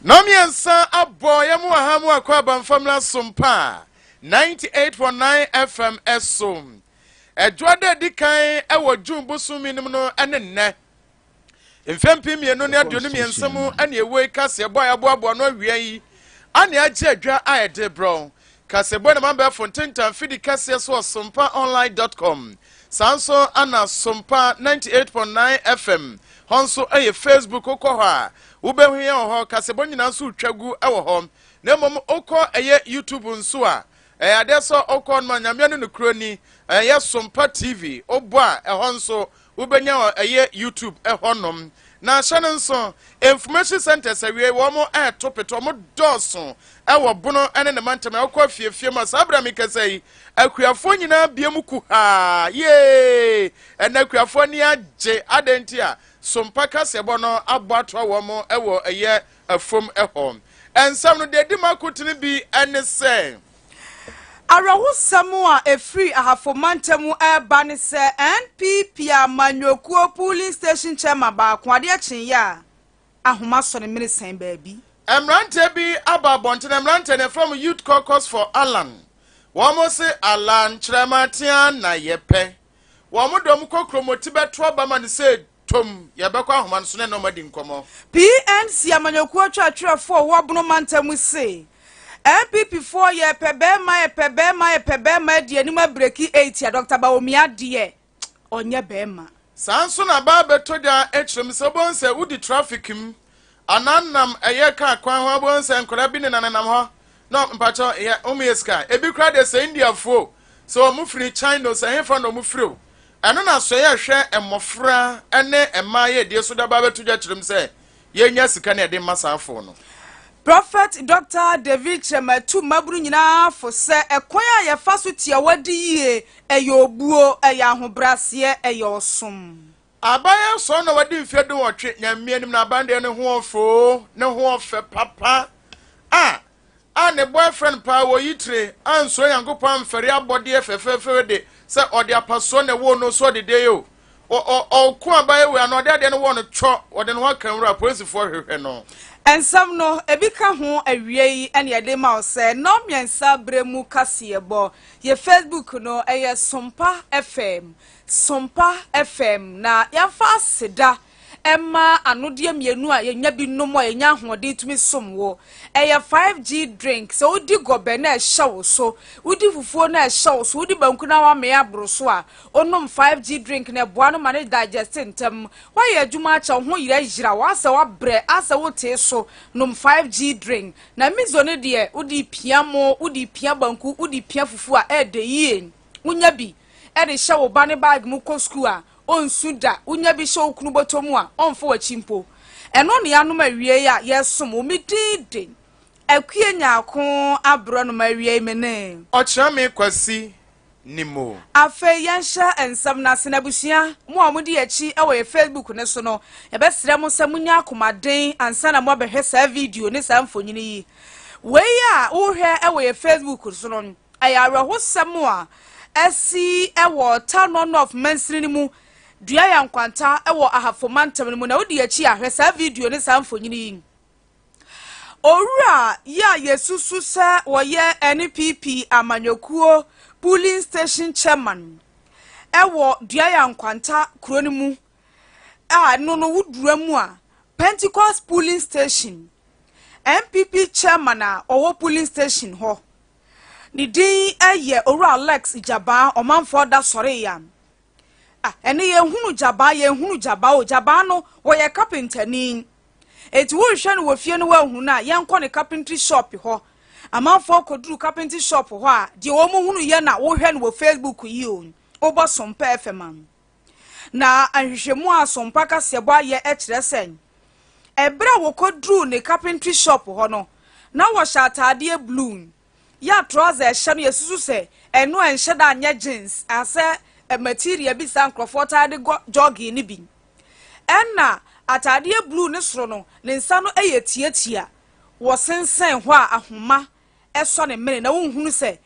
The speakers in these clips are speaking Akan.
Nnɔnmiɛnsa abɔ yɛn mu wɔ ha mu akɔ abamfamla sompa 98.9 FM so. Ɛdwoada adi kan wɔ June bosome no mu no ne nnɛ. Mfe 2023 mu ne ɛwɔ yi kaseɛbɔ a yɛaboaboa no awia yi ane agye adwa a yɛde brɛ. Kaseɛbɔ ne mabɛɛfo ntentan fidi kɛseɛ so wɔ sompaonline.com. Saa nso ana Sompa 98.9 FM hɔ nso yɛ Facebook, wokɔ hɔ a wobɛhu yɛn wɔ hɔ. Kaseɛbɔ nyinaa nso retwa gu wɔ hɔ, na mmom wokɔ ɛyɛ YouTube nso a, ɛyɛ adeɛ sɛ wokɔ no ma Nyame no nokuro ni, ɛyɛ Sompa TV wobɔ a, ɛhɔ nso wobɛnya wɔ ɛyɛ YouTube ɛhɔnom. Na ahyɛ no nso, information centers awie wɔn ɛɛto pete, wɔn dɔɔso ɛwɔ Bono ɛne ne mantam. Ɛwokɔ afiefie mu a, saa abira mi kɛsɛ yi, akuafoɔ nyinaa bie mu kuhaa yee. Ɛnna akuafoɔ ani agye adan ti a Sompa kaseɛbɔ no abɔ atoa wɔn ɛwɔ ɛyɛ afom ɛhɔ. Ɛnsɛm no deɛ di mu akotene bi ɛne sɛ, Awerɛhosɛm a ɛfiri Ahafo mantam ɛreba ne sɛ NPP amanyɔkuo polling station chairman baako, adeɛ kyeeɛ a ahoma sɔ ne mene sɛn baabi. Mmeranteɛ bi aba abɔnten. Mmeranteɛ no yɛfrɛ mo Youth Caucus for Alan. Wɔn se Alan Kyerɛmatea na yɛpɛ. Wɔn de wɔn kɔ kuromoti bɛto aba ma no sɛ tom. Yɛbɛkɔ ahoma no so ne nneɛma di nkɔmmɔ. PNC amanyɔkuo twerɛtwerɛfoɔ a wɔwɔ Bono mantam se NPP foɔ yɛpɛ bɛrima, yɛpɛ bɛrima, yɛpɛ bɛrima adi anim abreak 8 a, Dr Bawumia deɛ ɔnyɛ bɛrima. Saa nso na baa bɛtɔ dwa akyerɛ mu sɛ wobɛhu sɛ wodi traffic mu anaa nam ɛyɛ kaa kwan ho, wobɛhu sɛ nkwadaa bi nenanenam hɔ na mpakyɛ yɛ wɔn yɛ sika. Ebi koraa deɛ sɛ Indiafoɔ, sɛ wɔn firi China, sɛ hefa na wɔn firi o. Ɛno na so yɛ hwɛ mmɔfra ne mmaa yɛ die so de aba bɛto dwa kyerɛ mu sɛ yɛnya sika ne yɛde mma saa afoɔ no. Prophet Dr David Kyerɛmatu mmabunu nyinaa fo sɛ ɛkwan a yɛfa so tia wadi yie ɛyɛ obuo, ɛyɛ ahobrɛaseɛ, ɛyɛ ɔsom. Abayɛ sɔn na wadi mfeɛ 18. Nyame anim na aban deɛ ne ho ɔfoo, ne ho ɔfɛ papa a ne boyfriend paa wɔ yi tire ansuro Nyankopɔn amfɛre abɔdeɛ fɛfɛɛfɛ de sɛ ɔde apasoɔ na ɛwɔ no so ɔde deɛ yi o ɔko abayɛ wei ano ɔde adeɛ no wɔ no twɔ, ɔde ne ho aka nwura, polisifoɔ hwehwɛ no. Nsɛm no ebi ka ho awie yi ɛne yɛde ma wo sɛ nnɔmmiɛnsa berɛ mu kaseɛbɔ. Yɛ Facebook no ɛyɛ Sompa FM, Sompa FM. Na yɛmfa aseda ɛma anodeɛ mmienu a yɛnya bi nom a yɛnya ahoɔden tumi som wo. Ɛyɛ 5G drink. Sɛ wodi gɔbɛ na ɛhyɛ wo so, wodi fufuo na ɛhyɛ wo so, wodi banku na wamee aboro so a, wonom 5G drink na ɛboa no ma ne digest ntɛm. Woayɛ adwuma akyɛ, wo ho yerɛyera wo, asɛ wabrɛ, asɛ wotee so, nom 5G drink. Na miso no deɛ, wode pia mo, wode pia banku, wode pia fufuo a ɛɛdɛ yie. Wonya bi ɛde hyɛ wo ba ne bag mu kɔ sukuu a, ɔnsu da. Wonya bi hyɛ wo kunu bɔtɔ mu a, ɔmfa w'akyi mpo. Ɛno ne anom awie a yɛsom wo. Me din de Akue Nyaako aborɔ nom awie me ne Ɔkyerɛ me Kwasi Nimo. Afei yɛnhyɛ nsɛm no ase. Na abusua mo a mode akyi wɔ yɛ Facebook ne so no, yɛbɛsrɛ mo sɛ monya akomaden ansa na moabɛhwɛ saa video ne saa mfonyini yi. Wei a wohwɛ wɔ yɛ Facebook so no, ɛyɛ awerɛhosɛm a ɛsi wɔ Tano North mansini no mu, Dua Yɛ Nkwanta wɔ Ahafo mantam no mu. Na wodi akyi ahwɛ saa video ne saa mfonyini yi, owura yi a yɛsusu sɛ wɔyɛ NPP amanyɔkuo polling station chairman ɛwɔ Dua Yɛ Nkwanta kuro no mu a no wodura mu a Pentecost polling station, NPP chairman a ɔwɔ polling station hɔ, ne din yɛ Owura Alex Gyabaa. Ɔmanfoɔ da sɔre ya a ɛne yɛhunu Gyabaa, yɛhunu Gyabaa o. Gyabaa no wɔyɛ kapentani, eti wohwɛ no wɔ fie no woahu no a, yɛnkɔ ne carpentry shop hɔ. Amanfoɔ kɔduru carpentry shop hɔ a, deɛ wɔn hunu yɛ na wohwɛ no wɔ Facebook yi o. Wobɔ Sompa FM a, na ahwehwɛmu a Sompa kaseɛbɔ ayɛ kyerɛ sɛ ɛberɛ a wɔkɔduru ne carpentry shop hɔ no, na wɔhyɛ ataadeɛ blue yɛ, trouser ɛhyɛ no yɛsusu sɛ ɛno ɛnhyɛ da anyɛ jeans asɛ material bi saa nkurɔfoɔ taa de jogging no bi. Ɛna ataadeɛ blue ne soro no, ne nsa no yɛ tiatia, wɔsensɛn hɔ a ahoma ɛsɔ ne mene, na wohunu sɛ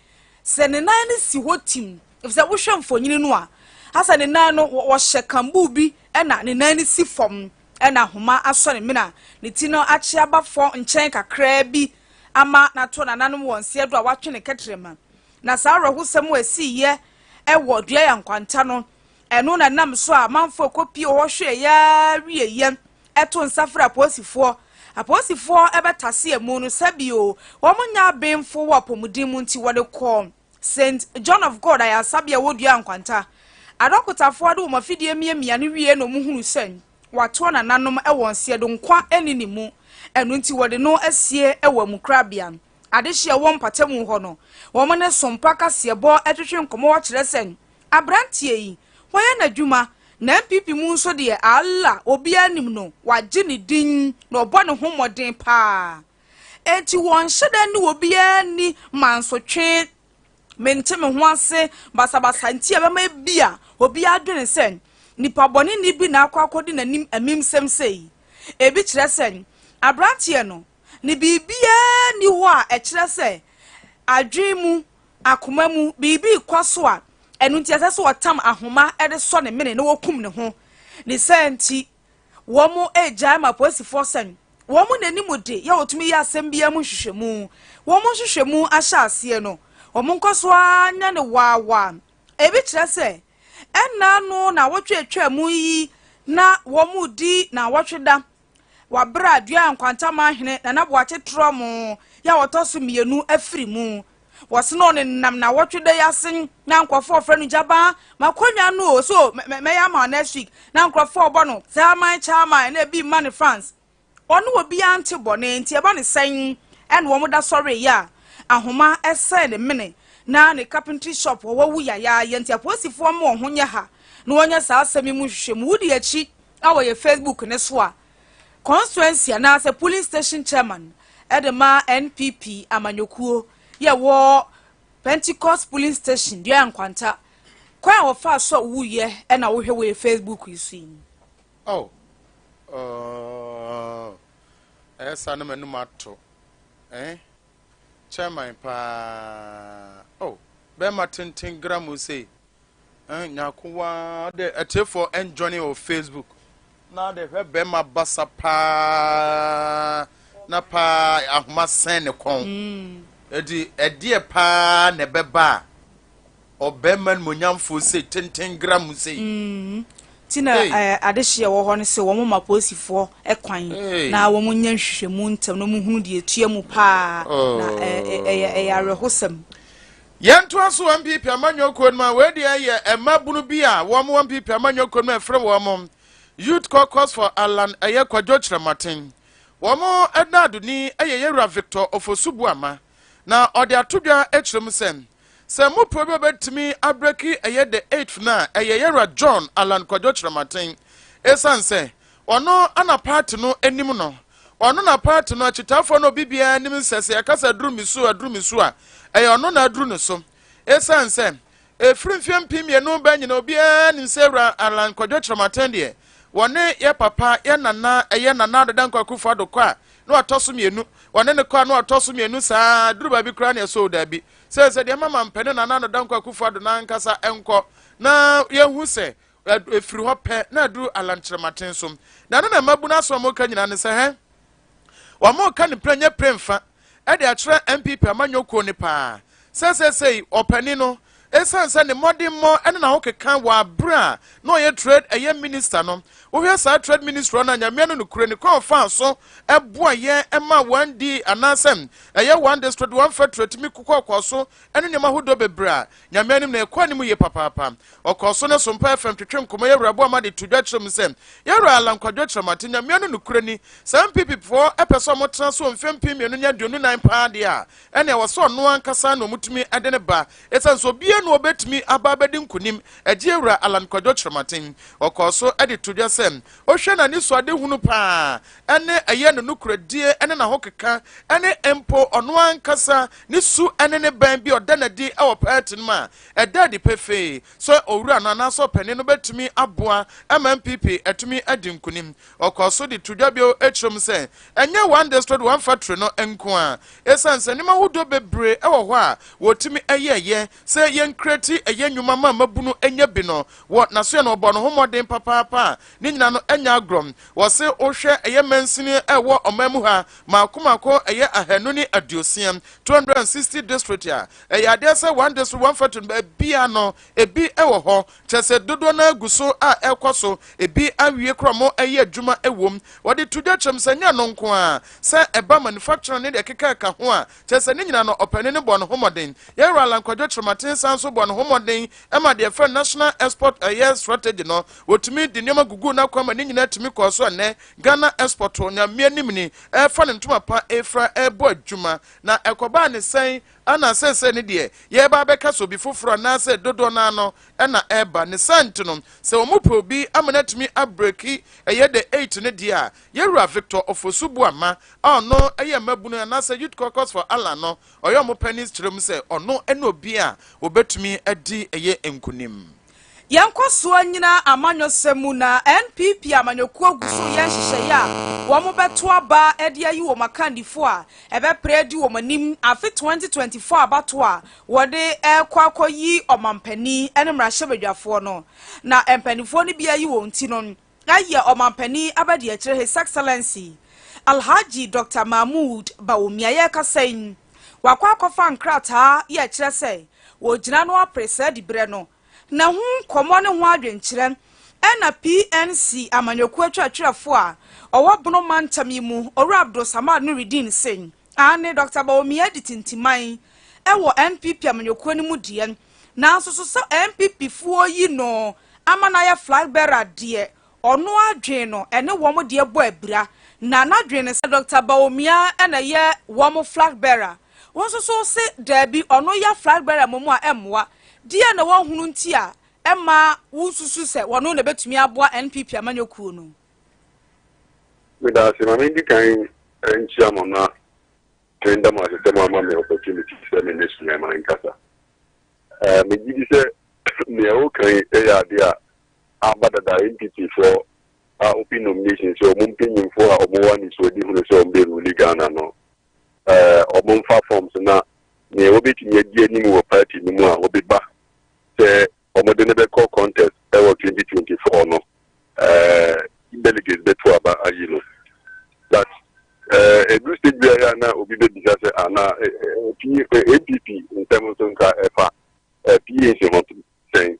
ne nan no si hɔ tim, efisɛ wohwɛ mfonyini no a, asɛ ne nan no wɔhyɛ kambuu bi ɛna ne nan no si fam. na ahoma asɔ ne mene a ne ti no akye aba fɔ nkyɛn kakraa bi ama no ato nananom wɔ nseɛ do a watwe ne kɛtrɛma. Na saa awerɛhosɛm a ɛsiiɛ wɔ Duaya Nkwanta no, ɛno na ɛnam so a amanfoɔ kɔpie hɔ hwɛeɛ ara wieeɛ to nsa frɛ apolisifoɔ. Apolisifoɔ bɛtase amu no sɛbio wɔnyɛ abenfo wɔ apɔmuden mu nti wɔde kɔɔ St. John of God ayaresabea a ɛwɔ Dua Nkwanta. Adɔkotafoɔ de wɔn afidie miamia no wie na wɔhunu sɛ watoa nananom wɔ nseɛ do nkwa nni ne mu, ɛno nti wɔde no asie wɔ amukorabea. Adehye a ɛwɔ mpatamu hɔ no, wɔn ne Sompa kaseɛbɔ twetwe nkɔmmɔ kyerɛ sɛ aberanteɛ yi, wayɛ n'adwuma, na NPP mu nso deɛ Allah obiara nim no, wagye ne din na ɔbɔ ne ho mmɔden paa. Enti wɔnhyɛ da ne obiara nni mansotwe, mente me ho ase, basabasa nti a ɛbɛma ebia obiara adwene sɛ nipa bɔneni bi na akɔ akɔdi n'anim amimsɛm sei. Ebi kyerɛ sɛ aberanteɛ no, ne biribiara nni hɔ a ɛkyerɛ sɛ adwene mu, akoma mu, biribi rekɔ so a ɛno nti ɛsɛ sɛ ɔtam ahoma de sɔ ne mene na wɔkum ne ho. Ne saa nti, wɔregyae ma apolisifoɔ sɛ wɔn na anim de yɛ wɔtumi yɛ asɛm biara mu nhwehwɛmu. Wɔn nhwehwɛmu ahyɛ aseɛ no, wɔn nkɔ so ara nyɛ no waawaa. Ebi kyerɛ sɛ ɛnna ano naawɔtwe atwa mu yi na wɔredi naawɔtwe da wɔ berɛ a Dua Nkwanta Hene Nana Boakye Trɔmo yɛ a wɔtɔ so mmienu afiri mu. Wɔse na ɔnenam naawɔtwe da yi ase na nkurɔfoɔ frɛ no gyabaa makɔnya no o so mɛyɛ ama next week na nkurɔfoɔ bɔ no chairman chairman na ebi mma ne fans. Ɔne obiara nte bɔne nti ɛba ne sɛn ɛna wɔn da sɔre yɛ a ahoma ɛsɛn ne mene na ne carpentry shop wɔ wawu yayaayɛ nti apolisifoɔ ma wɔn ho nyɛ ha na wɔnyɛ saa asɛm yi mu nhwehwɛmu. Wodi akyi a wɔyɛ Facebook ne so a constituency anaasɛ polling station chairman ɛde ma NPP amanyɔkuo yɛ wɔ Pentecost polling station Dua Nkwanta kwan a wɔfa so a wuyɛ ɛna wohwɛ wɔ yɛ Facebook yi so yi. Oh, ɛyɛ saa na m'anum ato eh chairman paa oh bɛrima tenten gramu sei eh nyakowa de atiefoɔ enjoy wɔ Facebook na de hwɛ bɛrima basa paa na paa ahoma sɛn ne kɔn edi ɛdeɛ paa na ɛbɛba a ɔbɛrima nimonyamfoɔ sei tenten gramu sei. Ti na adehyeɛ wɔ hɔ no sɛ wɔn ma polisifoɔ kwan na wɔn nyɛ nhwehwɛmu ntɛm na wɔn hunu deɛ etua mu paa na ɛyɛ ɛyɛ awerɛhosɛm. Yɛntoa so wɔ NPP amanyɔkuo no mu a, wei deɛ yɛ mmabunu bi a wɔn wɔ NPP amanyɔkuo no mu a ɛfrɛ wɔn Youth Caucus for Allan ɛyɛ Kwadwo Kyerematen. Wɔn ɛdaadoni ɛyɛ Yɛwura Victor Ofosu Boamah na ɔde ato dwa akyerɛ mu sɛ sɛ mopɛ obi a ɔbɛtumi abreki ɛyɛ the eighth no a, ɛyɛ Yɛwura John Allan Kwadwo Kyerematen ɛsiane sɛ ɔno ana party no anim no, ɔno na party no akyitaafoɔ no obi biara anim sɛ sɛ yɛka sɛ aduru me so aduru me so a, ɛyɛ ɔno na aduru ne so ɛsiane sɛ ɛfiri mfeɛ 2000 bɛ nyina obiara nim sɛ Wura Allan Kwadwo Kyerematen deɛ wɔne yɛ papa yɛ nana ɛyɛ Nana Addo Dankwa Akufo Addo kɔ a na watɔ so mmienu, wɔne ne kɔ a na watɔ so mmienu saa duru baabi koraa ne ɛsɛ daabi sɛ sɛ deɛ mama mpɛ ne Nana Addo Dankwa Akufo Addo n'ankasa nkɔ na yɛhu sɛ ɛfiri hɔ pɛ na aduru Allan Kyerematen so. Na ɛno na mmabunu asɛm a wɔka nyinaa ne sɛ hɛ wɔn ka ne pere nyɛ pere mfa ɛde akyerɛ NPP amanyɔkuo ne paa sɛ sɛsɛi ɔpanin no ɛsiane sɛ ne mmɔdemmɔ ne n'ahokeka wɔ abere a na ɔyɛ trade ɛyɛ minister no, wohwɛ saa trade ministry no a Nyamea no nokure ne kwan ɔfaa so ɛboa yɛn ɛma one D anaasɛ ɛyɛ one district one factory tumi kokɔɔkɔɔ so ɛne nneɛma ahodoɔ bebree a Nyame anim na ɛkɔ anim yie papaapa. Ɔkɔɔ so ne Sompa FM twetwe nkɔmmɔ Yɛwura Boama de to dwa kyerɛ mu sɛ Yɛwura Allan Kwadwo Kyerematen Nyamea no nokure ni saa NPP foɔ ɛpɛ sɛ ɔmo tena so wɔ mfeɛ 2024 paa deɛ a ɛne ɛwɔ sɛ ɔno ankasa na ɔmutumi de ne ba ɛsiane sɛ obiara na ɔbɛtumi aba abɛdi nkonim agye Yɛwura Allan Kwadwo Kyerematen. Ɔkɔɔ so de to dwa sɛ ɔhwɛ n'ani so ade hunu paa ɛne ɛyɛ no nokoradie ɛne n'ahokeka ɛne mpo ɔno ankasa ne su ɛne ne bɛn bi ɔda n'adi ɛwɔ party no mu a ɛda adi pefee sɛ owura no anaasɛ ɔpanin no bɛtumi aboa ama NPP atumi adi nkonim. Ɔkɔɔ so de to dwa bio akyerɛ mu sɛ ɛnyɛ one district one factory no nko a, ɛsiane sɛ nneɛma ahodoɔ bebree ɛwɔ hɔ a wɔtumi ɛyɛɛyɛ sɛ yɛn Nkreti ɛyɛ nnwuma ma mmabunu anya bi no wɔ n'asoɛ no, ɔbɔ ne ho mmɔden papaapa a ne nyina no anya agorɔ. Wɔse wohwɛ ɛyɛ mansini ɛwɔ ɔman mu ha maako maako ɛyɛ 260, 260 district a, ɛyɛ adeɛ sɛ One District One Factory baabia no ebi ɛwɔ hɔ, kyerɛ sɛ dodoɔ no agu so a ɛkɔ so, ebi awie korɔ mo ɛyɛ adwuma ɛwom. Wɔde to dwa kyerɛm sɛ nyɛ no nko a, sɛ ɛba manufacturing ne deɛ keka ɛka ho a, kyerɛ sɛ ne nyina no ɔpanin no bɔ ne ho mmɔden. Yɛwura Alan Kwadwo Kyerematen san so bɔ ne ho mmɔden ɛma deɛ fɛ national export ɛyɛ strategy no, wɔtumi de nneɛma gugu n'akwan ma ne nyinaa tumi kɔɔ so. Ɛnɛ Ghana export Nyame anim ni ɛfa ne ntoma pa efra ɛbɔ adwuma. Na ɛkɔbaa ne sɛn ana sɛsɛ ne deɛ yɛreba abɛka sɛ obi foforɔ anaasɛ dodoɔ no ano ɛna ɛreba ne sa? Nti no sɛ wɔn pɛ obi ama no atumi abreak ɛyɛ the eight no deɛ a, yɛwura Victor Ofosu Buama a ɔno ɛyɛ mmabunu anaasɛ Youth Caucus for Alan no, ɔyɛ ɔmo panin, kyerɛ mu sɛ ɔno ɛne obi a wɔbɛtumi adi ɛyɛ nkunim. Yɛnkɔ soɔ nyina amanyɔsɛm mu na NPP amanyɔkuo gu so yɛ nhyehyɛeɛ a wɔn bɛto aba de ayi wɔn akandifo a ɛbɛpere adi wɔn anim afe 2024 abato a wɔde ɛrekɔ akɔyi ɔmampanin ne mmarahyɛbadwafoɔ no. Na mpanimfoɔ no bi ayi wɔn ti no ayɛ ɔmampanin abadiakyire, His Excellency Alhaji Dr Mahmood Bawumia. Yɛrekasa yi, wakɔ akɔfa nkrataa yɛ kyerɛ sɛ wɔgyina no apere saa diberɛ no. Na ho nkɔmmɔ ne ho adwenkyerɛ ɛna PNC amanyɔkuo atwerɛtwerɛfoɔ a ɔwɔ Bono mantam yi mu, Owura Abdul Samad Nuridin, se ane Dr Bawumia di tintiman ɛwɔ NPP amanyɔkuo no mu deɛ, nanso so sɛ NPP foɔ yi no ama no ayɛ flag bearer deɛ, ɔno adwen no ɛne wɔn deɛ bɔ abira. Na n'adwen no sɛ Dr Bawumia ɛna yɛ wɔn flag bearer, wɔn nso so se daabi, ɔno yɛ flag bearer mmom a ɛmmoa deɛ. Na wɔhunu nti a ɛma wosusu sɛ wɔno na ɛbɛtumi aboa NPP amanyɔkuo no. Meda ase. Ma mendi kan nkyia mo na menda mo ase sɛ mo ama me opportunity sɛ me ne Suleiman nkasa. Megye di sɛ nea ɛwoka yi yɛ ade a aba dada. NPP foɔ a open nomination sɛ ɔmo mpanyimfoɔ a ɔmo wɔ anisoadi hunu sɛ ɔmo bɛrule Ghana no, ɔmo mfa forms na nea wɔbɛtumi adi anim wɔ party no mu a wɔbɛba sɛ ɔmo de ne bɛkɔ contest ɛwɔ 2024 no, delegates bɛto aba ayi no. But edu stage biara na obi bɛbisa sɛ ana NPP nsɛm nso nka ɛfa PAC ho sɛn?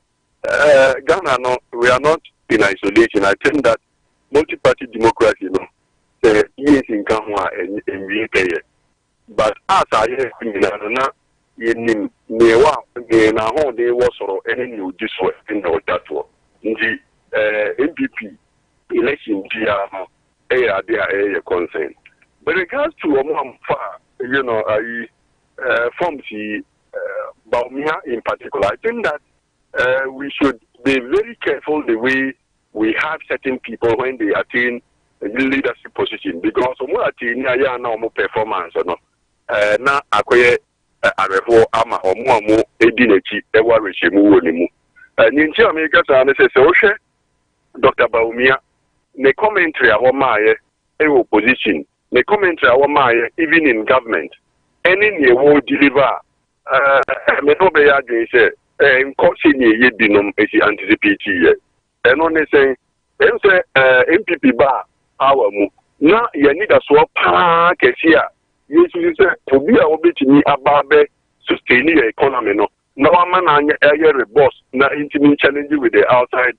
Ghana no, we are not in isolation. I think that multi-party democracy no, sɛ PAC nka ho a, ɛnwie pɛyɛ. But as a yɛ nyinaa no, na yɛnim nea ɛwɔ a nea n'ahoɔden wɔ soro ɛne nea odi so ɛne nea ɔda toɔ. Nti NPP election biara no ɛyɛ ade a ɛyɛ yɛ concern. With regards to ɔmo amfa ayi forms yi, Bawumia in particular, I think that we should be very careful the way we have certain people when they attain a leadership position, because ɔmo attain a yɛ ana ɔmo performance no na akɔyɛ awerɛhoɔ ama ɔmo a mo edi n'akyi ɛwɔ awerɛhyɛmu wɔ ne mu. Ne nti a meka saa ne sɛ, sɛ wohwɛ Dr Bawumia ne commentary a wɔmaayɛ ɛwɔ opposition, ne commentary a wɔmaayɛ even in government, ɛne nea ɛwɔ deliver a, me ne wobɛyɛ adwene sɛ nkɔ sɛnea ɛyɛ binom ɛsi anticipate yɛ. Ɛno ne sɛn? Ɛm sɛ NPP ba power mu na yɛni dasoɔ paa kɛse a yɛsusu sɛ obi a wɔbɛtumi aba abɛ sustain yɛ economy no na wama no anyɛ ɛyɛ robust na ntumi challenge with the outside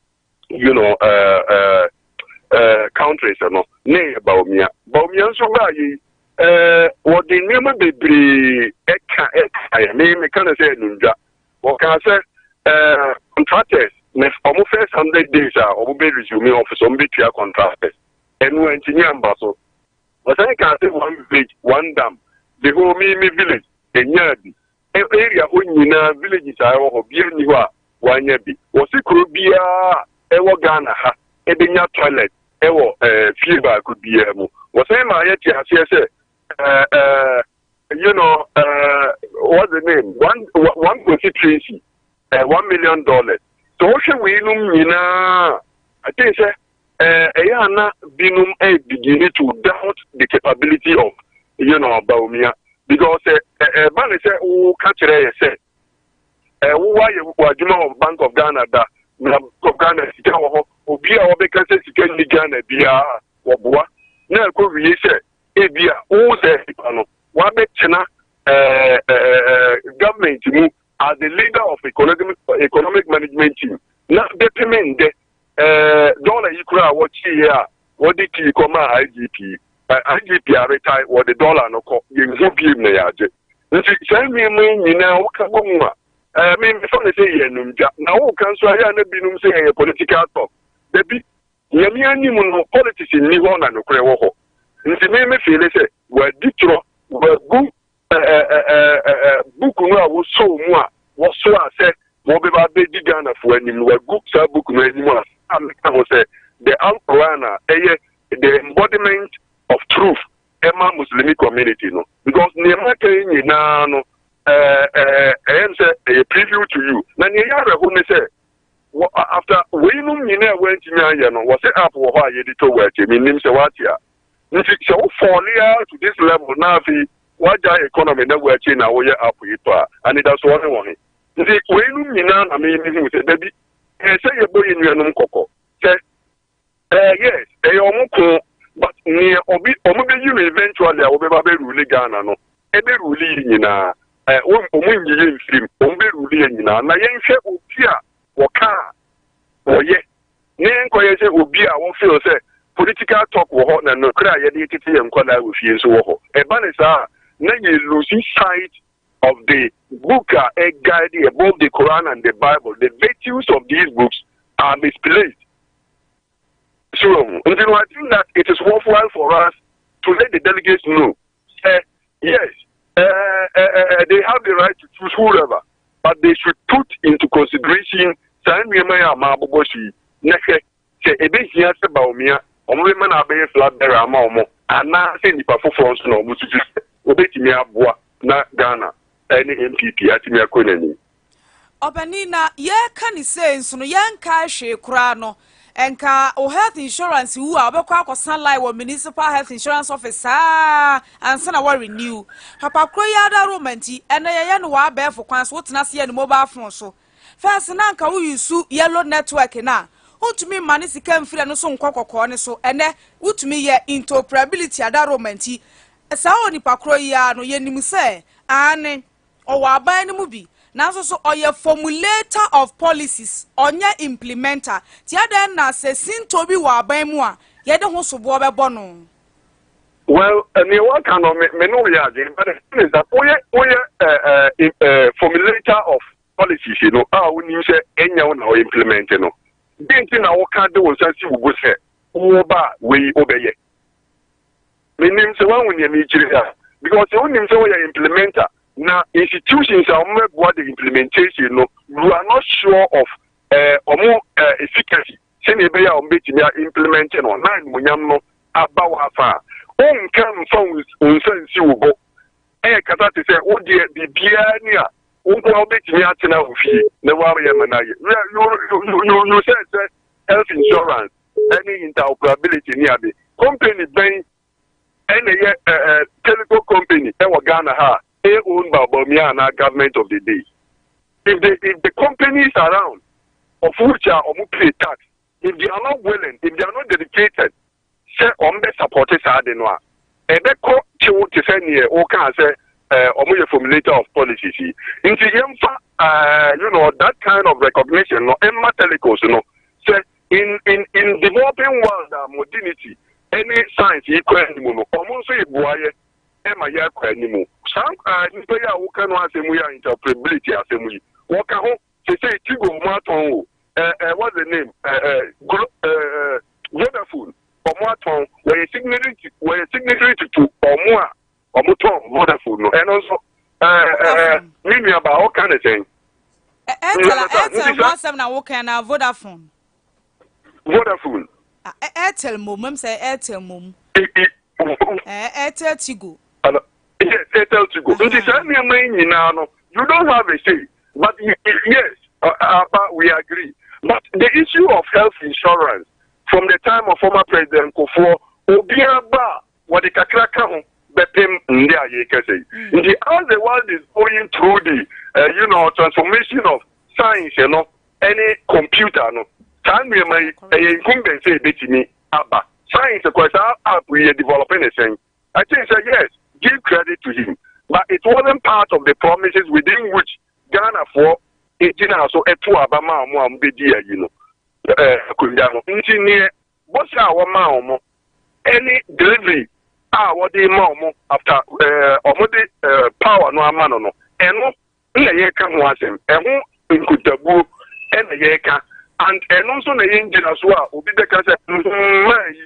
countries no ne yɛ Bawumia. Bawumia nso baa yi, wɔde nneɛma bebree ɛka ɛka yɛ me meka no sɛ ɛnundwa. Wɔka sɛ contractors ne ɔmo first 100 days a ɔmo bɛ resume office, ɔmo bɛ tua contractors. Ɛnu ɛntumi amba so. Wɔsan ka sɛ One Village One Dam, the whole me village enya bi, area hɔ nyinaa villages a ɛwɔ hɔ bia ni hɔ a wanya bi. Wɔsi kuro biara ɛwɔ Ghana ha ɛbɛnya toilet ɛwɔ fie baako biara mu. Wɔsan ma ayɛ te aseɛ sɛ ɛɛ ɛɛ what's the name, one constituency, $1 million. So wohwɛ weinom nyinaa, I think sɛ ɛyɛ ana binom ɛ beginning to doubt the capability of Bawumia, because ɛba ne sɛ woka kyerɛ yɛ sɛ Wo woayɛ w'adwuma wɔ Bank of Ghana da, na Bank of Ghana sika wɔ hɔ, obi a ɔbɛka sɛ sika nni Ghana biara wɔboa, na ɛkɔ wie sɛ ebia wo saa nipa no wabɛtena ɛɛ ɛɛ government mu as the leader of economic economic management team na bɛpem ndɛ ɛɛ dɔla yi koraa a wɔkyeeɛ a wɔde kii kɔmaa IGP. IGP aretae, wɔde dɔla no kɔ, yɛnhu biem na yɛagye. Nti saa nneɛma yi nyinaa woka bɔ mu a, ɛɛ me mefa no sɛ yɛ anumdwa. Na woka nso ayɛ a na binom sɛ ɛyɛ political talk. Dabi, Nyame anim no politics nni hɔ na nokorɛ wɔ hɔ. Nti me me feele sɛ wadi torɔ, wagu book no a wosɔɔ mu a wɔsoaa sɛ wɔbɛba abɛdi Ghanafoɔ anim no, wagu saa book no anim a a meka ho sɛ the Al-Quran a ɛyɛ the embodiment of truth ɛma Muslimi community no, because nneɛma aka yi nyinaa no ɛyɛ m sɛ ɛyɛ preview to you. Na nea ɛyɛ awerɛho ne sɛ after weinom nyinaa a wɔantumi anyɛ no, wɔsɛ app wɔ hɔ a yɛde tɔ wɔ akyɛ, mennim sɛ woate a. Nti sɛ wo fall ara to this level na afei woagyae economy na woakyi na woyɛ app yi tɔ a, anidasoɔ ne wɔ he? Nti weinom nyinaa na me mehu sɛ dabi, ɛyɛ sɛ yɛbɔ yɛn nuanom kɔkɔ sɛ eh, yes, ɛyɛ ɔmo ko, but nea obi ɔmo bɛyi no eventually a wɔbɛba bɛ rule Ghana no, ɛbɛ rule yi nyinaa. Eh, ɔmo nyi yɛ mfirim, ɔmo bɛ rule yɛ nyinaa. Na yɛnhwɛ obi a wɔka a wɔyɛ na yɛnkɔyɛ sɛ obi a wɔfeel sɛ political talk wɔ hɔ na nokorɛ a yɛde tete yɛn nkwadaa wɔ fie nso wɔ hɔ. Ɛba ne saa a, na yɛ lose sight of the book a ɛguide yɛ, both the Quran and the Bible. The virtues of these books are misplaced. So nti no, I think that it is worthwhile for us to let the delegates know sɛ yes, they have the right to choose whoever, but they should put into consideration saa nneɛma yi a maabobɔ so yi, na hwɛ sɛ ebehia sɛ Bawumia wɔn bɛma no abɛyɛ flag bearer ama wɔn anaasɛ nipa foforɔ nso na wɔn susu sɛ wɔbɛtumi aboa na Ghana ɛne NPP atumi akɔ n'anim. Ɔpanin, na yɛreka ne sei nso no, yɛnkae hwee koraa no, nka wo health insurance wu a, wobɛkɔ akɔsa line wɔ municipal health insurance office saa ansa na wɔrenew. Papa koro yi ada Roma nti, ɛnɛ yɛyɛ no wɔ abɛɛfo kwan so, wotena ase yɛ no mobile phone so. First na nka wo use yellow network no a, wontumi mma ne sika mfiri ɛno so nkɔ kɔkɔɔ ne so. Ɛnɛ wotumi yɛ interoperability ada Roma nti, saa onipa koro yi ara no, yɛnim sɛ aane, ɔwɔ aban no mu bi, nanso so ɔyɛ formulator of policies, ɔnyɛ implementer. Nti adɛn na sɛ sinto bi wɔ aban mu a, yɛde ho soboɔ bɛbɔ no? Well, nea waka no, me ne woyɛ adwene, but the thing is that woyɛ formulator of policies no a wonim sɛ ɛnyɛ wo na wo implement no, de nti na woka de wo nsa si wo bo sɛ wo ba a wei wobɛyɛ. Menim sɛ woahu nea mekyerɛ a, because sɛ wonim sɛ woyɛ implementer na institutions a wɔbɛboa the implementation no, you are not sure of ɔmo efficacy sɛnea ɛbɛyɛ a wɔbɛtumi a implement no na animonyam no aba wɔ afa a, wonka mfa wo nsa nsi wo bo ɛyɛ kasa te sɛ wo deɛ biribiara ni a wo nko a wobɛtumi atena wo fie na woayɛ ma no ayɛ. You said sɛ health insurance ɛne interoperability ne ade, company bɛn ɛna ɛyɛ teleco company ɛwɔ Ghana ha a ɛyɛ owned by Bawumia anaa government of the day? If the companies around of which are ɔmo pay tax, if they are not willing, if they are not dedicated sɛ ɔmo bɛ support saa de no a, ɛbɛkɔ kyew te sɛ neɛ wɔkaa sɛ ɔmo yɛ formulator of policies yi. Nti yɛmfa that kind of recognition no ɛmma telecos no sɛ in developing world a modernity ɛne science yi kɔ anim no, ɔmo nso yɛ buayɛ ɛma yɛ akɔ anim. Saa nipa yi a woka no asɛm yi a, interoperability asɛm yi, wɔka ho sese Tigo ɔmo atɔn o, ɛɛ ɛɛ what's the name, ɛɛ ɛɛ Glo ɛɛ Vodafone ɔmo atɔn, wɔyɛ signatory to ɔmo a ɔmo tɔn Vodafone no. Ɛno nso ɛɛ ɛɛ ne nuaba ɔka ne sɛn? Airtel, Airtel ho asɛm na woka na Vodafone? Vodafone. Airtel mom sɛ Airtel mom, Airtel Tigo. Yes, Airtel Tigo. Nti saa nneɛma yi nyinaa no, you don't have a say, but yes, we agree. But the issue of health insurance, from the time of former President Kufuor, obiara ba, wɔde kakra ka ho bɛpem nde a yɛrekasa yi. Nti as the world is going through the Transformation of science no ɛne computer no, saa nneɛma yi ɛyɛ incumbent sɛ ebetumi aba. Science kɔ saa app yi yɛ develop ne sɛn. I think say yes, give credit to him, but it wasn't part of the promises within which Ghana for egyina so ɛto aba ma ɔmo a ɔmo bɛdi ayi no akonnwa no. Nti neɛ bɔhyɛ a wɔma ɔmo ɛne delivery a wɔde ma ɔmo after ɔmo de power no ama no, ɛno na yɛka ho asɛm. Ɛho nkutabuo ɛna yɛka, and ɛno nso na yɛn gyina so a obi bɛka sɛ mmaa yi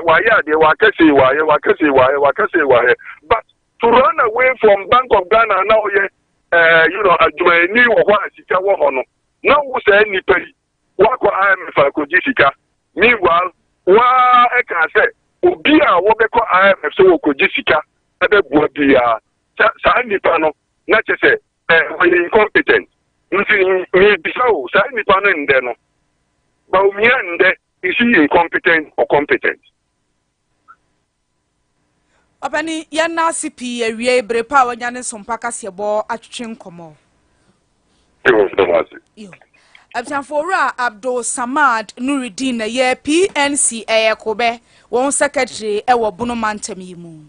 wayɛ adeɛ, wakɛse wayɛ, wakɛse wayɛ, wakɛse wayɛ. But to run away from Bank of Ghana na ɔyɛ adwumayɛni wɔ hɔ a sika wɔ hɔ no, na wo saa nipa yi wakɔ IMF akɔgye sika. Meanwhile, waa ɛka sɛ obi a wɔbɛkɔ IMF sɛ wɔkɔgye sika ɛbɛboa biara, saa nipa no na kyɛ sɛ wɔyɛ incompetent. Nti mebisa o, saa nipa no ndɛ no, Bawumia ndɛ, is he incompetent or competent? Ɔbɛni, yɛn nan ase pii. Awie bere pa a wanya ne nsompa kaseɛbɔ atwetwe nkɔmɔ. Abusuafo, Owura Abdul Samad Nuridin na yɛ PNC ɛyɛ kobɛ wɔn secretary ɛwɔ Bono mantam yi mu.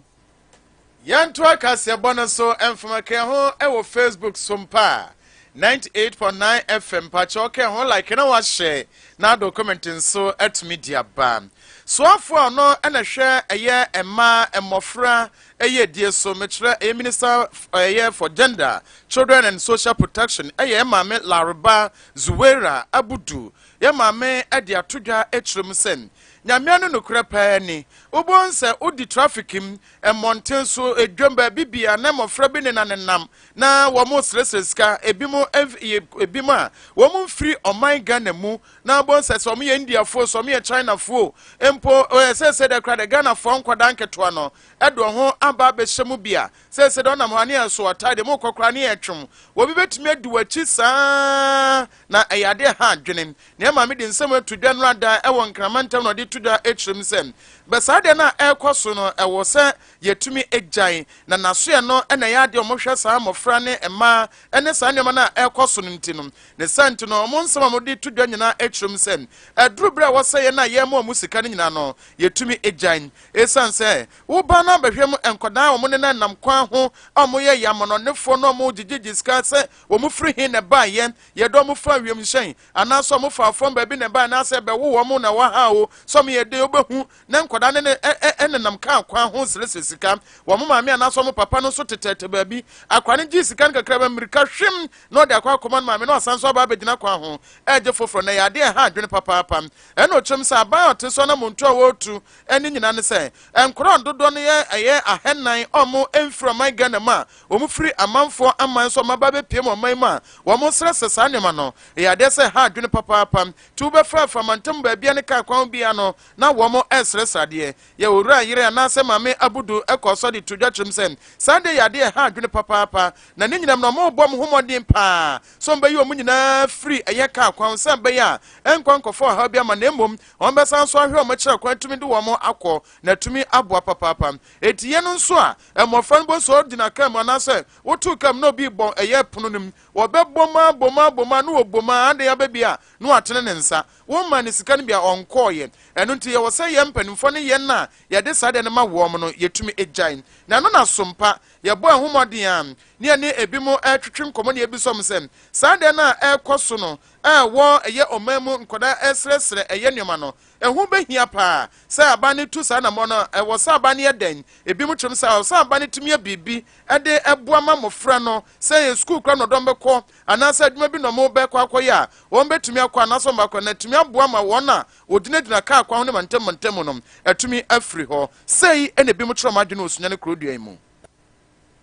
Yɛnto akaseɛbɔ no so mfomaka ho ɛwɔ Facebook Sompa 98.9 FM. Mpakyɛ ɔka ho like na wahyɛ na ado comment nso atumi di aba. Soafoɔ a ɔno ɛna hwɛ ɛyɛ mmaa, mmɔfra ɛyɛ die so, mekyerɛ ɛyɛ Minister ɛyɛ for Gender, Children and Social Protection, ɛyɛ Maame Laraba Zuwera Abudu. Yɛ maame ɛde ato dwa akyerɛ mu sɛ Nyamea no nokorɛ pɛɛ ni wobɛhu sɛ wodi traffic mu, mmɔnten so, edwam, baabi bia na mmɔfra bi nenanenam na wɔn srɛsrɛ sika. Ebi mo ebi mo a wɔn mfiri ɔman Ghana mu, na bɔ nsɛ sɛ wɔn yɛ Indiafoɔ, sɛ wɔn yɛ Chinafoɔ mpo, ɛyɛ sɛ sɛ dɛ kora de Ghanafoɔ nkwadaa nketewa no ɛde wɔn ho aba abɛhyɛ mu bi a sɛ sɛ dɛ ɔnam hɔ ne yɛ so ataade mu kɔkora ne yɛ twom, wɔbi bɛtumi adi wɔn saa na ɛyɛ adeɛ ha adwene. Nea maame de nsɛm ato dwa no ada ɛwɔ Nkrama ntam na ɔde to dwa akyerɛ mu sɛ bɛ saa deɛ no a ɛrekɔ so no, ɛwɔ sɛ yɛtumi agyae na n'asoɛ no ɛna ɛyɛ adeɛ ɔmohwɛ saa mmɔfra ne mmaa ɛne saa nneɛma no a ɛrekɔ so no. Nti no ne sa nti no, ɔmo nsɛm a wɔde to dwa nyinaa akyerɛ mu sɛ ɛduru berɛ a wɔsɛ yɛn a yɛma ɔmo sika no nyinaa no, yɛtumi agyae, ɛsiane sɛ woba no abɛhwɛ mu nkɔdaa a wɔn nenam nam kwan ho a wɔyɛ yɛ amanɔnefoɔ no, wɔn gyegyegye sika sɛ wɔn firi hin na ɛbaayɛ, yɛde wɔn fa wiemhyɛn anaasɛ wɔn fa fam baabi na ɛbaayɛ, anaasɛ ɛbɛwo wɔn na wɔha o, sɛ wɔn yɛ de wobɛhu na nkɔdaa ne ne ɛnenam kaa kwan ho srɛsrɛ sika. Wɔn maame anaasɛ wɔn papa no nso tetɛtɛ baabi. Akora no gye sika no kakra bɛ mmirika hwem na ɔde akɔ akɔma no maame, na ɔsan so aba abɛgyina kwan ho ɛgye foforɔ, na yɛ adeɛ ɛha adwene papaapa. Ɛna ɔkyerɛm sɛ aban a ɔte so anamontu a wɔretu ɛne nyinaa ne sɛ nkɔrɔ dodoɔ no yɛ ɛyɛ 400 ɔmo mfiri ɔman Ghana mu a wɔn firi amanfoɔ aman so ɔmo aba bɛpie mu ɔman mu a wɔn srɛsrɛ saa nneɛma no, ɛyɛ adeɛ sɛ ha adwene papaapa. Nti wobɛfra afamantam baabi ne kaa kwan bia no na wɔn ɛsrɛsrɛ adeɛ. Yɛ owura yere anaasɛ Maame Abudu ɛkɔ so de to dwa kyerɛm sɛ saa deɛ yɛ adeɛ ha adwene papaapa, na ne nyinam na ɔmo bɔ ɔmo ho mmɔden paa so ɔmo bɛyi ɔmo nyinaa firi ɛyɛ kaa kwan sɛ bɛyɛ a ɛnkɔ nkɔfɔ ɔhaw bi ama, na mmom wɔn bɛsan so ahwɛ ɔmo kyerɛ kwan tumi de wɔn akɔ na tumi aboa papaapa. Eti yɛn nso a mmɔfra no bɔ nso gyina kaa mu anaasɛ wotu kaa mu na obi bɔ ɛyɛ pono no mu, wɔbɛbɔ mu abɔ mu abɔ mu a na wɔbɔ mu a ade aba bi a na watene ne nsa wɔn ma ne sika no bi a ɔnkɔɔyɛ. Ɛno nti yɛwɔ sɛ yɛn mpanimfoɔ ne yɛn a yɛde saa deɛ no ma wɔn no, yɛtumi agyae na ɛno na sompa yɛbɔ ɛho mmɔden a ne yɛne ebi mo ɛretwetwe nkɔmmɔ ne ebi sɔm sɛ saa deɛ no a ɛrekɔ so no, ɛwɔ ɛyɛ ɔman mu nkɔdaa ɛsrɛsrɛ ɛyɛ nneɛma no, ɛho bɛhia paa sɛ aban no tu saa namɔ no. Ɛwɔ sɛ aban no yɛ dɛn? Ebi mu kyerɛm sɛ ɛwɔ sɛ aban no tumi yɛ biribi ɛde ɛboa ma mmɔfra no, sɛ yɛ sukuu kora na ɔdɔm bɛkɔ anaasɛ adwuma bi na ɔmo bɛkɔ akɔyɛ a, wɔn bɛtumi akɔ anaasɛ ɔmo akɔ na atumi aboa ma wɔn a wɔgyinagyina kaa kwan ho ne mantam mantam no atumi afiri hɔ. Sei ɛna ebi mu kyerɛ ɔmo adwene wɔ Sunyani kurodua yi mu.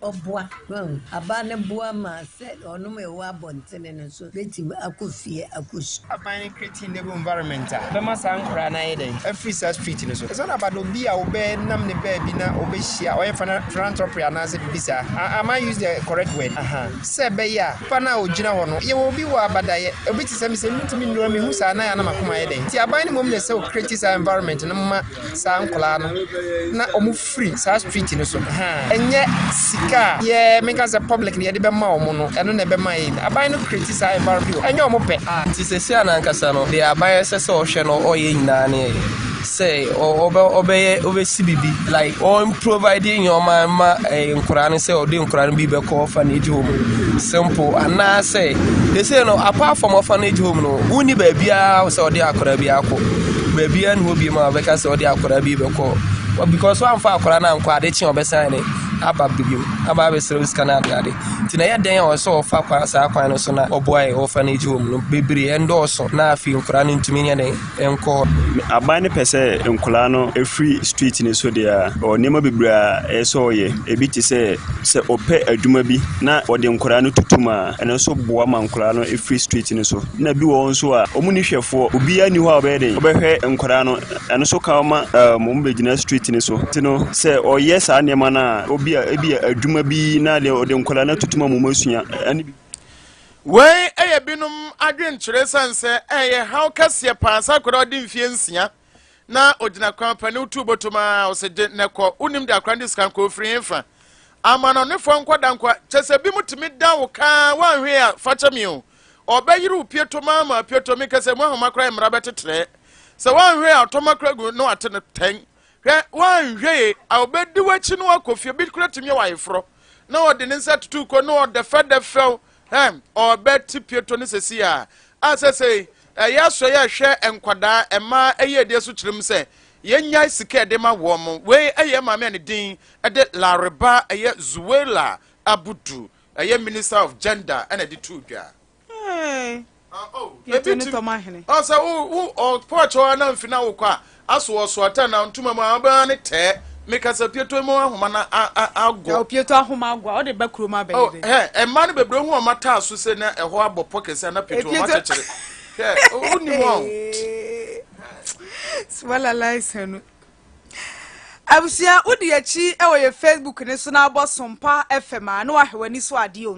Ɔboa aba ne boa ma sɛ ɔnom ɛwɔ abɔntene no nso bɛtumi akɔ fie akɔ su. Aban creating enable environment a bɛma saa nkoraa no ayɛ dɛn afiri saa street no so. It's not about obi a wobɛnam ne baabi na wobɛhyia ɔyɛ philanthropy anaasɛ biribi saa. Am I use the correct word? Aha. Sɛ ɛbɛyɛ a nipa no a ogyina hɔ no, yɛwɔ obi wɔ abadayɛ, obi te sɛ me sɛ mentumi nnura mehu saa na yɛ anam akoma ayɛ dɛn. Nti aban no mmom na ɛsɛ o saa environment no ma saa nkoraa no na ɔmo firi saa street no so. Ɛnyɛ sika. Sika a yɛ menka sɛ public no yɛde bɛma wɔn no, ɛno na ɛbɛma yɛ. Aban no create saa environment bi, ɛnyɛ wɔn pɛ. Nti seesei a n'ankasa no, deɛ aban ɛsɛ sɛ ɔhwɛ no ɔyɛ nyinaa ne sɛ ɔbɛ ɔbɛyɛ ɔbɛsi bibi like ɔn provide nneɛma ma nkwadaa no sɛ ɔde nkwadaa no bi bɛkɔ orphanage home simple anaasɛ seesei no apart from orphanage home no wonni baabiara sɛ ɔde akwadaa bi akɔ baabiara ne hɔ bi ma ɔbɛka sɛ ɔde akwadaa bi bɛkɔ because wamfa akwadaa no ankɔ ade kye ɔbɛsan ne aba bio aba abɛsrɛ wo sika no ade ade nti na ɛyɛ dɛn a ɔsɛ ɔfa kwan saa kwan no so na ɔboa yɛ orphanage home no bebree ɛndɔɔso na afei nkwadaa no ntumi nyɛ dɛn nkɔ hɔ. Aban no pɛ sɛ nkwadaa no firi street no so deɛ a, ɔwɔ nneɛma bebree a ɛyɛ sɛ ɔyɛ. Ebi te sɛ, sɛ ɔpɛ adwuma bi na ɔde nkwadaa no tutu mu a, ɛno nso boa ma nkwadaa no firi street no so. Ɛna bi wɔ hɔ nso a, wɔnni hwɛfoɔ. Obiara nni hɔ a ɔbɛyɛ dɛn, ɔbɛhwɛ nkwadaa no. Ɛno nso ka ho ma wɔbɛgyina street no so. Nti no, sɛ ɔyɛ saa nneɛma no a, obi a ebi a adwuma bi na deɛ ɔde nkwadaa no atutu mu ama wɔasua. Ɛne bi. Wei yɛ binom adwenkyerɛ esiane sɛ ɛyɛ haw kɛseɛ paa sɛ akwadaa a ɔdi mfeɛ nsia na ɔgyina kwan pa ne wotu botom a ɔsɛ gye na kɔ wonim de akwadaa no de sika nkɔ ofiri he fa amanɔnefoɔ nkɔda nkwa kyɛ sɛ bi mu tumi da wo kaa woanhwee a fa kyɛ me o ɔbɛyere wo pieto maa ma pieto me kɛsɛ mu ahoma koraa mmara bɛtetrɛ sɛ woanhwee a ɔtɔma koraa gu na wate no tɛn hwɛ woanhwee a ɔbɛdi w'akyi no akɔ fie bi koraa tumi yɛ w'ayeforɔ na ɔde ne nsa tutu kɔ na ɔdɛfɛdɛfɛw hɛn ɔbɛte pieto ne sɛsi a a sɛsɛi ɛyɛ asɔe a ɛhwɛ nkwadaa mmaa ɛyɛ adie so kyerɛ mu sɛ yɛnyae sika ɛde ma wɔn mo wei ɛyɛ maame a ne din ɛde Lareba ɛyɛ Zuwela Abudu ɛyɛ Minister of Gender ɛna ɛde too dwa. Hey. Ebi ti ɔsɛ wo wo ɔpɔkyɛ hɔ na mfi na wokɔ a aso ɔso ata na ntoma mu a ɔbɛn ne tɛɛ mekasa pieto mu ahoma na agɔ. Pieto ahoma agɔ a ɔde ba kurom abɛyɛ dɛ. Hɛ mmaa no bebree hu ɔma taa so sɛ na ɛhɔ abɔ pɔ kɛse na pieto ɔma kyekyere. Hwɛ wonim wɔn. Swala license no. Abusua wodi akyi wɔ yɛ Facebook ne so na abɔ Sompa FM a na wahwɛ w'ani so adeɛ o.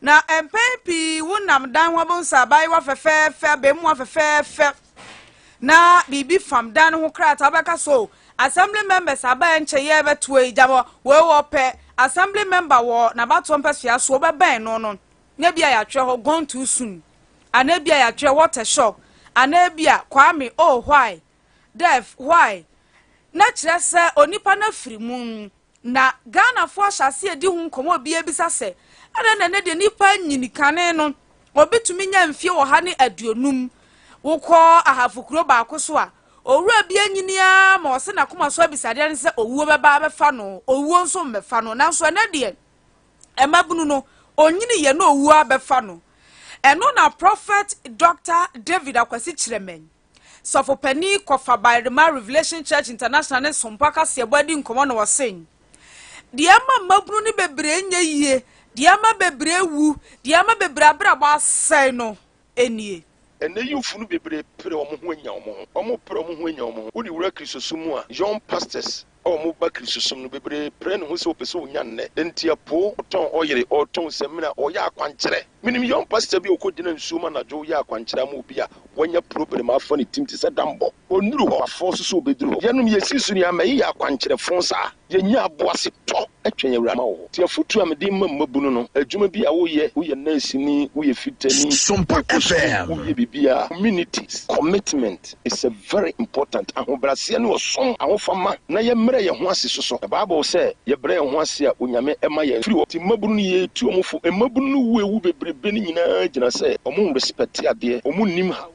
Na mpɛn pii wonam dan ho abɛhu sɛ abaayewa fɛfɛɛfɛ, abaamua fɛfɛɛfɛ, na biribi fam dan no ho krataa wobɛka so assembly members aba ɛnkyɛ yɛ bɛtoa yi gyama wei wɔpɛ assembly member wɔ n'abatoɔ mpɛsoa so wobɛbɛn no no na bi a yɛatwerɛ hɔ gone too soon anaa bi a yɛatwerɛ what a shock anaa bi a Kwame oh why death why na kyerɛ sɛ onipa no afiri mu. Na Ghanafoɔ ahyɛ aseɛ redi ho nkɔmmɔ, obiara bisa sɛ, adɛn na ɛnnɛ deɛ nnipa nyini, kane no obi tumi nya mfie 150, wokɔ Ahafo kuro baako so a, owura bi anyini ara ma ɔse n'akoma so abisadeɛ ne sɛ owuo bɛba abɛfa no, owuo nso mmɛfa no, nanso ɛnnɛ deɛ mmabunu no, ɔnyini yɛ na owuo abɛfa no. Ɛno na Prophet Doctor David Akwasi Kyerɛmɛn Sɔfopanin Kɔfa Bairima Revelation Church International ne Sompa Kaseɛbɔ adi nkɔmmɔ na ɔse, Deɛ ama mmabunu no bebree nyɛ yie, deɛ ama bebree wu, deɛ ama bebree abrabɔ asɛe no nie. Ɛnnɛ youth no bebree pere wɔn ho anya wɔn ho. Wɔn pere wɔn ho anya wɔn ho. Wode wura Kristosom mu a, young pastors a wɔn ba Kristosom no bebree pere ne ho sɛ ɔpɛ sɛ ɔnya nnɛ. Enti apoo, ɔtɔn ɔyere, ɔtɔn samina, ɔyɛ akwankyerɛ. Menim young pastor bi a ɔkɔgyina nsuo mu anadwo yɛ akwankyerɛ ama obi a wanya problem afa ne tim te sɛ dambɔ. Ɔnnuru hɔ, wafɔɔso sɛ ɔbɛduru hɔ. Yɛnom yɛsi so no yɛama yeyɛ akwankyerɛfo saa. Yɛnya aboasetɔ twɛn Awurade ma wɔ hɔ. Nti afotuo a mede rema mmabunu no, adwuma bi a woyɛ, woyɛ nɛɛseni, woyɛ fitani, wokɔ sukuu, woyɛ biribiara, community commitment is a very important, ahobrɛaseɛ ne ɔsom ahofama na yɛmmrɛ yɛn ho ase soso. Na bible sɛ yɛbrɛ yɛn ho ase a Onyame ma yɛn firi hɔ. Nti mmabunu no yɛtu wɔn fo, mmabunu no wu ɛwu bebrebe no nyinaa gyina sɛ wɔn nrespɛte adeɛ, wɔn nnim how.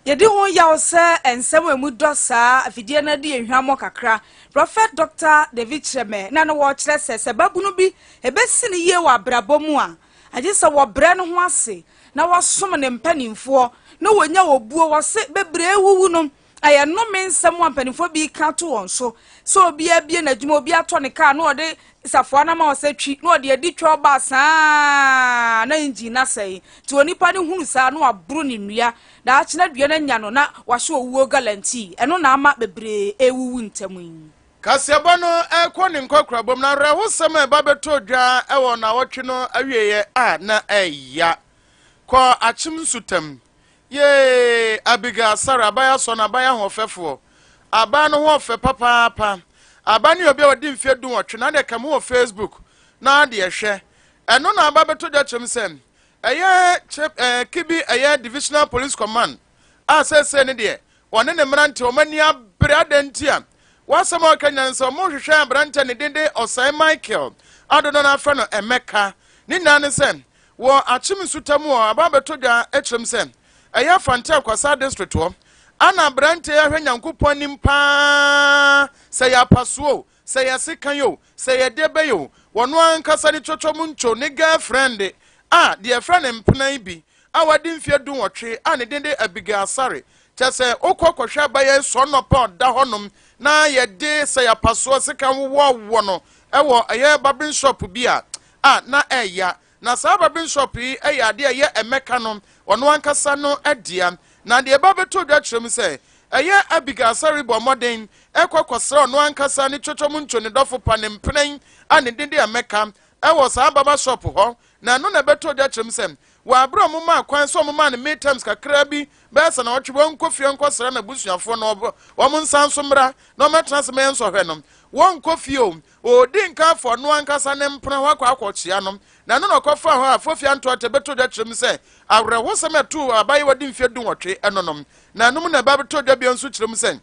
Yɛdi ho yaw sɛ nsɛm a emu dɔ saa afidie no adi yɛn hwammɔ kakra. Prɔfɛt Dɔkta David Kyerɛmɛ na na wɔrekyerɛ sɛ sɛ babunu bi ɛbɛsi no yie wɔ abrabɔ mu a, agye sɛ wɔbrɛ ne ho ase na wɔsom ne mpanimfoɔ na wɔnya obuo. Wɔse bebree wuwu no, ɛyɛ nnome nsɛm a mpanimfoɔ bi reka ato wɔn so sɛ obi abie n'adwuma, obi atɔ ne kaa na ɔde safoa no ama wɔ sɛ twi na ɔde adi twa ɔbaa saa na engine no asɛe. Nti onipa no hunu saa na waboro ne nnua. Daakye na dua no anya no na wahyɛ owuo galantii. Ɛno na ama bebree rewuwu ntɛm yi. Kaseɛbɔ no rekɔ ne nkwakorabɔ mu no, awerɛhosɛm a ɛba bɛtɔɔ dwa wɔ nnawɔtwe no awieeɛ a na ɛya. Kɔ Akyem nsutam. Yee! Abigail Asare, aban asɔ no, aban ahoɔfɛfoɔ. Aban no ho ɔfɛ papaapa. Aban no yɛ obi a wadi mfeɛ dunwɔtwe, na deɛ ka mu wɔ Facebook. Na deɛ hwɛ, ɛno na aba bɛto dwa kyerɛm sɛ ɛyɛ kyɛ ɛɛ Kibi ɛyɛ Divisional Police Command a seesei ne deɛ wɔne ne mmerante wɔn ani abere. Adɛn nti a wɔasɛm a ɔka nyinaa sɛ wɔhwehwɛ aberante ne din de Ɔsɛe Michael a dodoɔ no afrɛ no Emeka. Ne nyinaa ne sɛ wɔ Akyem Nsuta mu hɔ aba abɛtɔ dwa kyerɛm sɛ ɛyɛ Fante Akwasa District hɔ ana aberante ahwɛ Nyankopɔn anim paa sɛ yɛ apasoɔ o, sɛ yɛ sekan o, sɛ yɛ deɛ bɛyɛ o, wɔno ankasa ne twɔtwɔ mu ntwo ne girlfriend a deɛ ɛfrɛ ne mpena yi bi a wadi mfeɛ 18 a ne din de Abigail Asare. Kyɛ sɛ wokɔ kɔhwɛ abayɛ sɔ nnɔpa ɔda hɔnom na yɛde sɛ yɛapasoɔ sekan wowɔwɔ no ɛwɔ ɛyɛ barbering shop bi a na ɛya. Na saa barbering shop yi ɛyɛ adeɛ a ɛyɛ Ɛmɛka no ɔno ankasa no dea. Na deɛ ɛba bɛtɔ dwa kyerɛ mu sɛ ɛyɛ Abigail Asare bɔ mmɔden ɛkɔ kɔsrɛ ɔno ankasa ne twɔtwɔ mu ntwo ne dɔfo pa ne mpena a ne din de Ɛmɛka ɛwɔ saa barber shop hɔ. Na ɛno na ɛbɛtɔ dwa kyerɛ mu sɛ wɔ abere a ɔmo maa kwan sɛ ɔmo maa no meetams kakra bi bɛyɛ sɛ na ɔtwe wɔn nkɔ fie nkɔsrɛ n'abusuafoɔ na wɔn nsa nso mmra na ɔmɛtena ase mɛyɛ nsɔhwɛ no, wɔnkɔ fie o, ɔdi nka afɔ ɔno ankasa ne mpena hɔ akɔ akɔkyea no. Na ɛno na ɔkɔfa hɔ a Fofia Ntoate bɛtɔ dwa kyerɛ mu sɛ awerɛhosɛm ɛtoo abayewa di mfeɛ 18 ɛno nom. Na ɛno mu na ɛba bɛtɔ dwa bio nso kyerɛ mu sɛ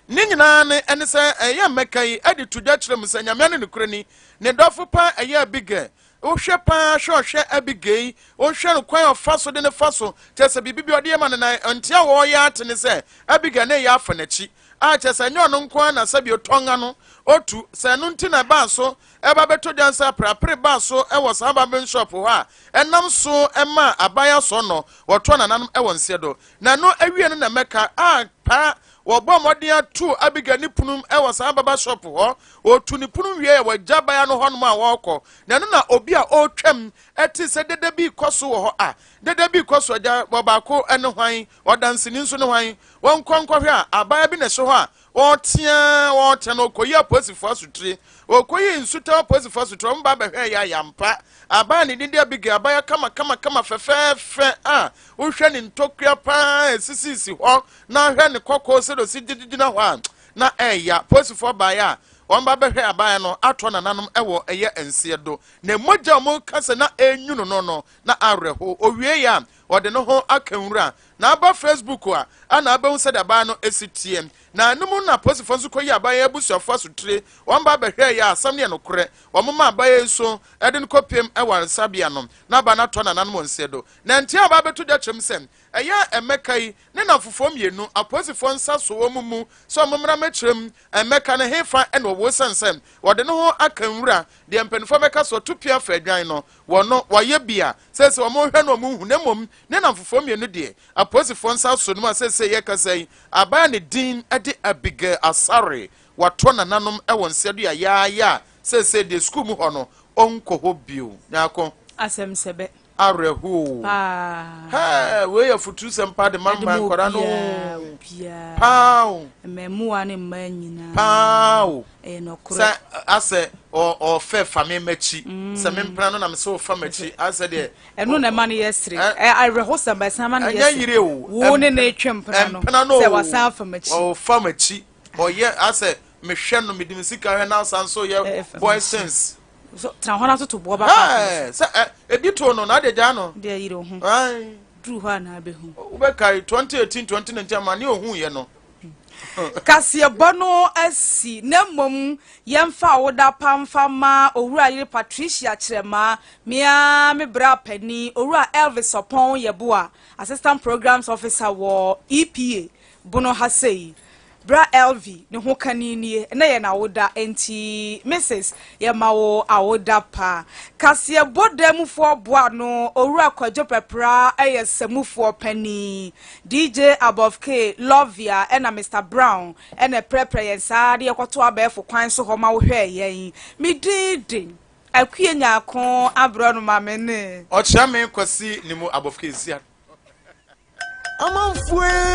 ne nyinaa ne ɛne sɛ ɛyɛ mmɛka yi ɛde to dwa kyerɛ mu sɛ Nyamea ne nokorɛ ni ne dɔfo pa ɛyɛ Abigail. Wohwɛ paa hwɛ ɔhwɛ Abigail, wohwɛ no kwan ɔfa so de ne fa so kyerɛ sɛ biribi bi ɔde yɛ ma no na nte a wɔyɛ ate ne sɛ Abigail ne yɛ afa n'akyi a kyerɛ sɛ ɛnyɛ ɔno nko ara na sɛbi ɔtɔnga no otu sɛ ɛno nti na ɛbaa so ɛba bɛtɔ dwa nsa aprapre baa so ɛwɔ saa barbering shop hɔ a ɛnam so ɛma aban asɔ no wɔtoa nananom ɛwɔ nseɛ do. Na ɛno awie no na mɛka a paa wɔbɔ mmɔden ato Abigail ne punum ɛwɔ saa barber shop hɔ. Ɔtu ne punum wie a wɔagya baya no hɔnom a wɔrekɔ. Na ɛno na obi a ɔretwam ɛte sɛ dede bi kɔ so wɔ hɔ a dede bi kɔ so agya ɔbaako ne hwan, ɔdanseni nso ne hwan, wɔnkɔ nkɔhwɛ a abaya bi na ɛhyɛ hɔ a wɔretea wɔretea no. Ɔkɔyi apolisifoɔ asotire, ɔkɔyi Nsutam apolisifoɔ asotire, wɔn ba bɛhwɛ yɛ ayampa abaya ne din de Abigail, abaya kama kama kama fɛfɛɛfɛ a wohwɛ ne ntokua paa esisisi hɔ na ahwɛ ne kɔkɔɔ sɛ ɔsi gyinagyina hɔ a na ɛɛya. Polisifoɔ baeɛ a wɔn ba bɛhwɛ abaya no atɔ nananom ɛwɔ ɛyɛ nseɛ do na mogya a wɔn ka sɛ na ɛnwunu no na awerɛho. Owie yɛ a ɔde ne ho aka nwura na aba Facebook a ana abɛhu sɛdeɛ abaya no esi teɛ. Na ɛno mu na polisifoɔ nso kɔyi abaya abusuafoɔ asotire. Wɔn ba bɛhwɛ yɛ a asɛm no yɛ nokorɛ. Wɔn ma abaya yi so ɛde no kɔpiem ɛwɔ aresabea no na aba no atɔ nananom wɔ nseɛ do. Na ntia aba abɛto dwa kyerɛm sɛ ɛyɛ Ɛmɛka yi ne namfofoɔ mmienu apolisifoɔ nsa so wɔn mu sɛ wɔn mmra mɛkyerɛ mu Ɛmɛka no hefa ɛna ɔwɔ esiane sɛ wɔde ne ho aka nwura. Deɛ mpanimfoɔ bɛka so ɔto pia fa adwan no wɔn no wɔayɛ bi a sɛsɛ wɔn hwɛ no wɔn hu. Na mmom ne namfofoɔ mmienu deɛ apolisifoɔ nsa so no mu a sɛsɛ yɛkasa yi abaa ne din de Abigail Asare watɔ nananom wɔ nseɛ do yayaaya a sɛsɛ deɛ sukuu mu hɔ no ɔnkɔ hɔ bio nyaako. Asɛm sɛbɛ. Awerɛhoɔ. Paa. Hɛɛ, wei yɛ futu sɛm paa de ma ɛde mma ma nkwadaa no. Obiara, obiara. Paa o. Mmaamua ne mmaa nyinaa. Paa o. Ɛyɛ nokorɛ. Sɛ asɛ ɔfɛ fa me m'akyi sɛ me mpena no na me sɛ ɔfa m'akyi asɛ deɛ. Ɛno na ɛma no yɛ sere. Ɛ awerɛhosɛm ba ɛsan ma no yɛ ɛnyɛ sere. yere o. Wo ne ne twe mpena no. Mpena no sɛ o. wasan afa m'akyi. Ɔfa m'akyi ɔyɛ asɛ mehwɛ no mede me sika hwɛ na asan so yɛ Ɛfa boy m'akyi. sense. So tena hɔ na toto boɔ ba fa Ɛɛ, sɛ ɛ ebi to no na ade gyaa no. Deɛ yere wo ho. Ae. Duru hɔ a na abɛhu. Wobɛkae 2018 2019 ama ne ohun yɛ no. Kaseɛbɔ no asi na mmom yɛmfa awoda pa mfa ma Owura Yere Patricia Kyerɛmaa, mea me bra pani Owura Elvis Ɔpɔn Yɛboa, Assistant Programs Officer wɔ EPA Bono ha sei. Bra Elvi ne ho kani nie, ɛnɛ yɛ n'awoda nti Mrs yɛma wo awoda pa. Kaseɛbɔ dan mufoɔ boa no Owura Kwadwo Pɛpra ɛyɛ sɛmufoɔ pani. DJ Above K, Lovia ɛna Mr Brown ɛna ɛprɛprɛ yɛn saa de yɛkɔto abɛɛfo kwan so hɔ ma wohwɛɛ yɛn. Me din de Akue Nyaako abrɛ no ma me ne. Ɔkyerɛ me Kwasi ne mu Above K zia. Amanfoe.